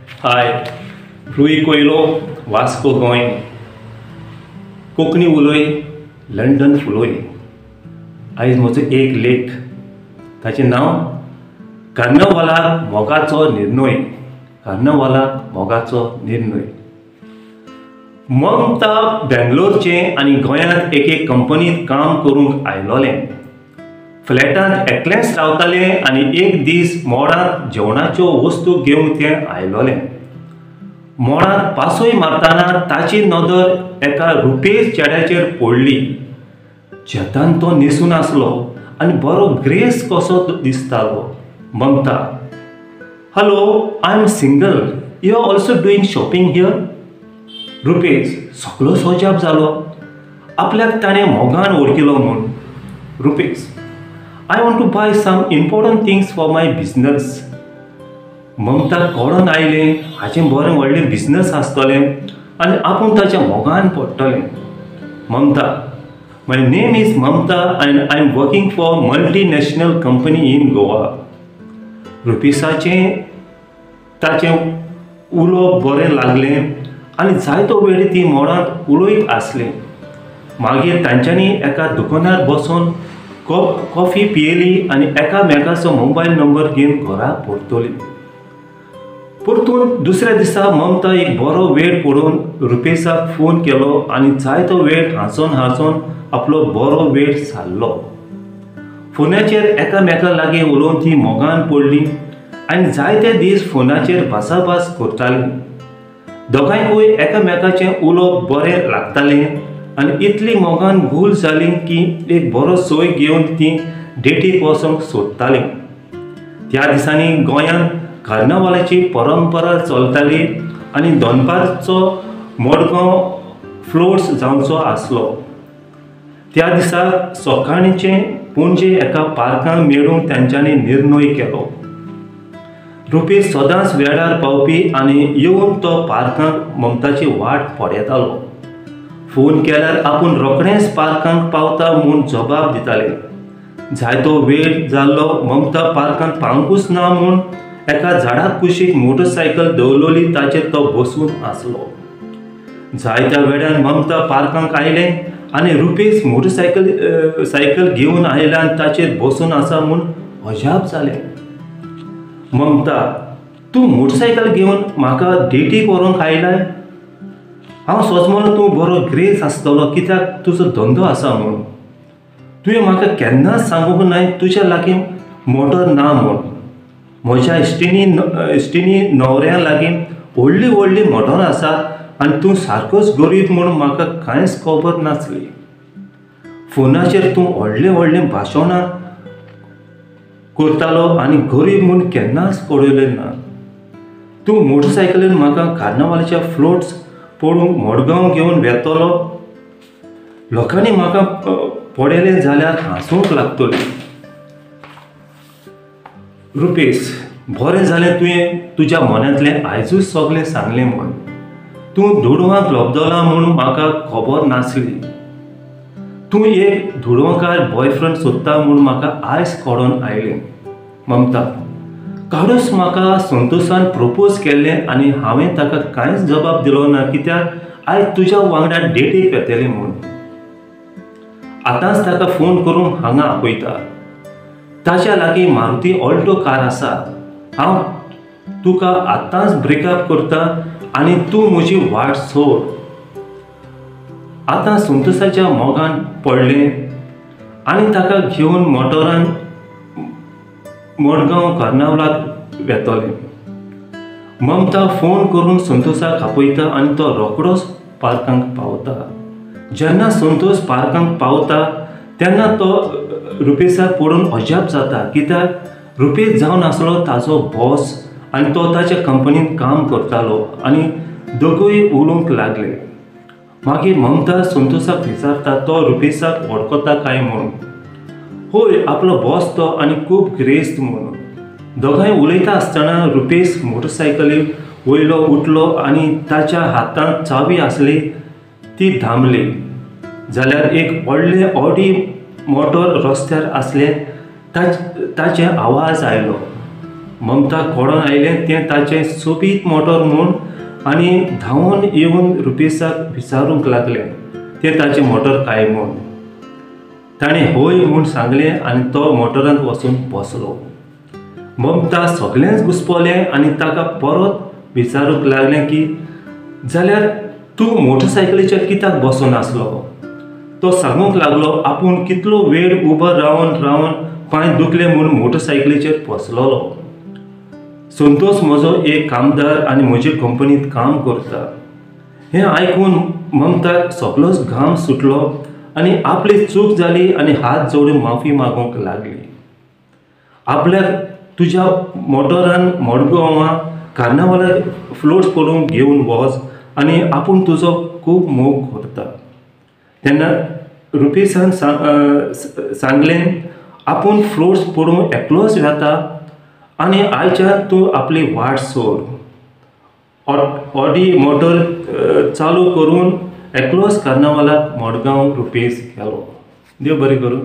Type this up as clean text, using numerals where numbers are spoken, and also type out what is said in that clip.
हाय, रुई कोयलो, वास्को गोंय. कोंकणी उलय, लंडन फुलोय. आयज म्हजो एक लेख, ताचें नांव कार्नवालाक मोगाचो निर्णय. कार्नवालाक मोगाचो निर्णय. ममता बेंगलोरचें आनी गोंयांत एके कंपनीत काम करूंक आयलोलें. फ्लॅटांत एकलेंच रावतालें आनी एक दीस मोडांत जेवणाच्यो वस्तू घेवंक तें आयलोलें. मोडांत पासय मारतना ताची नदर एका रुपेश चेड्याचेर पडली. झेतान तो न्हेसून आसलो आनी बरो ग्रेस कसो दिसतालो. Mamta, hello, I am single, you are also doing shopping here? Rupesh सगळो सोजाप जालो, आपल्याक ताणें मोगान वळखिलो म्हूण. Rupesh, I want to buy some important things for my business. Mamta कळोन आयलें हाचें बरें व्हडलें बिजनस आसतलें आनी आपूण ताच्या मोगान पडटलें. Mamta, my name is Mamta and I am working for multinational company in Goa. रुपेशाचें ताचें उलोवप बरें लागलें आनी जायतो वेळ ती मोडांत उलयत आसली. मागीर तांच्यांनी एका दुकानार बसून कॉफी पियेली आनी एकामेकाचो मोबायल नंबर घेवन घरा परतली. परतून दुसऱ्या दिसा ममता एक बरो वेळ पळोवन रुपेशाक फोन केलो आनी जायतो वेळ हांसोन हांसोन आपलो बरो वेळ सारलो. फोनाचेर एकामेका लागीं उलोवन ती मोगान पडली आनी जायते दीस फोनाचेर भासाभास करताली. दोगांयकूय एकामेकाचें उलोवप बरें लागतालें आनी इतली मोगान भूल जाली की एक बरो सोय घेवन ती डेटीक वचोंक सोदताली. त्या दिसांनी गोंयांत कार्नवालाची परंपरा चलताली आनी दनपारचो मडगांव फ्लोट्स जावचो आसलो. त्या दिसा सकाळचें पणजे एका पार्कांत मेळूंक तांच्यांनी निर्णय केलो. रुपेश सदांच वेळार पावपी आनी येवन तो पार्कांत ममताची वाट पळयतालो. फोन केल्यार आपूण रोखडेंच पार्कांत पावता म्हूण जबाब दिताले. जायतो वेळ जाल्लो ममता पार्कांत पावंकूच ना म्हूण एका झाडा कुशीक मोटरसायकल दवरलोली ताचेर तो बसून आसलो. जायत्या वेळान ममता पार्कांत आयलें आनी रुपेश मोटरसायकल सायकल घेवन आयले आनी ताचेर बसून आसा म्हूण अजाप जालें. ममता, तूं मोटरसायकल घेवन म्हाका डेटीक व्हरूंक आयलाय? हांव सोजमलो तूं बरो ग्रेस आसतलो, कित्याक तुजो धंदो आसा म्हूण. तुवें म्हाका केन्नाच सांगूंक नाय तुज्या लागीं मोटर ना म्हूण. म्हज्या इश्टिणी न्हवऱ्या लागीं व्हडली व्हडली मोटरां आसात आनी तूं सारकोच गरीब म्हूण म्हाका कांयच खबर नासली. फोनाचेर तूं व्हडलें व्हडलें भाशणां करतालो आनी गरीब म्हूण केन्नाच कळयलें ना. तूं मोटरसायकलीन म्हाका कार्नवालाच्या फ्लोट्स पळोवंक मडगांव घेवन वेतलो. लोकांनी म्हाका पळयलें जाल्यार हांसूंक लागतली. रुपेश, बरें जालें तुवें तुज्या मनांतलें आयजूच सगळें सांगलें म्हूण. तूं दुडवांक लबदला म्हूण म्हाका खबर नासली. तूं एक दुडवांकार बॉयफ्रेंड सोदता म्हूण म्हाका आयज कळोन आयलें. ममता, काडूच म्हाका संतोशान प्रपोज केल्लें आनी हांवें ताका कांयच जबाब दिलो ना, कित्याक आयज तुज्या वांगडा डेटीक वेतलें म्हूण. आतांच ताका फोन करून हांगा आपयता. ताच्या लागीं मारुती ऑल्टो कार आसा. हांव तुका आतांच ब्रेकअप करता आनी तूं म्हजी वाट सोड. आतां संतोशाच्या मोगान पडलें आनी ताका घेवन मोटरान मडगांव कार्नावलाक वेतलें. ममता फोन करून संतोशाक आपयता आनी तो रोखडोच पार्कांत पावता. जेन्ना संतोष पार्कांत पावता तेन्ना तो रुपेशाक पळोवन अजाप जाता, कित्याक रुपेश जावन आसलो ताचो बॉस आनी तो ताच्या कंपनींत काम करतालो आनी दोगूय उलोवंक लागले. मागीर ममता संतोशाक विचारता तो रुपेशाक वळखता काय म्हूण. होय, आपलो बॉस तो आनी खूब ग्रेस्त म्हूण. दोगांय उलयता आसतना रुपेश मोटरसायकली वयलो उठलो आनी ताच्या हातांत चावी आसली ती दामली. जाल्यार एक व्हडलें ऑडी मोटर रस्त्यार आसलें. ताचे आवाज आयलो. ममता कोडोन आयलें तें ताचें सोबीत मोटर म्हूण आनी धांवून येवन रुपेशाक विचारूंक लागलें तें ताचें मोटर काय म्हूण. ताणें हय म्हूण सांगलें आनी तो मोटरांत वचून बसलो. ममता सगळेंच घुसपलें आनी ताका परत विचारूंक लागलें की जाल्यार तूं मोटरसायकलीचेर कित्याक बसून आसलो? तो सांगूंक लागलो आपूण कितलो वेळ उबो रावन रावन पांय दुखले म्हूण मोटरसायकलीचेर बसलेलो. संतोष म्हजो एक कामदार आनी म्हजे कंपनींत काम करता. हें आयकून ममताक सगळोच घाम सुटलो आनी आपली चूक जाली आनी हात जोडून माफी मागूंक लागली. आपल्याक तुज्या मोटरान मडगांवां कार्नावालाक फ्लोट्स पडूंक घेवन वच आनी आपूण तुजो खूब मोग करता. तेन्ना रुपेशान सांगलें आपूण फ्लोट्स पडूंक एकलोच वेता आनी आयच्यान तूं आपली वाट सोड. ऑडी मोटर चालू करून एकलोच कार्नावालाक मडगांव रुपेश गेलो. देव बरें करूं.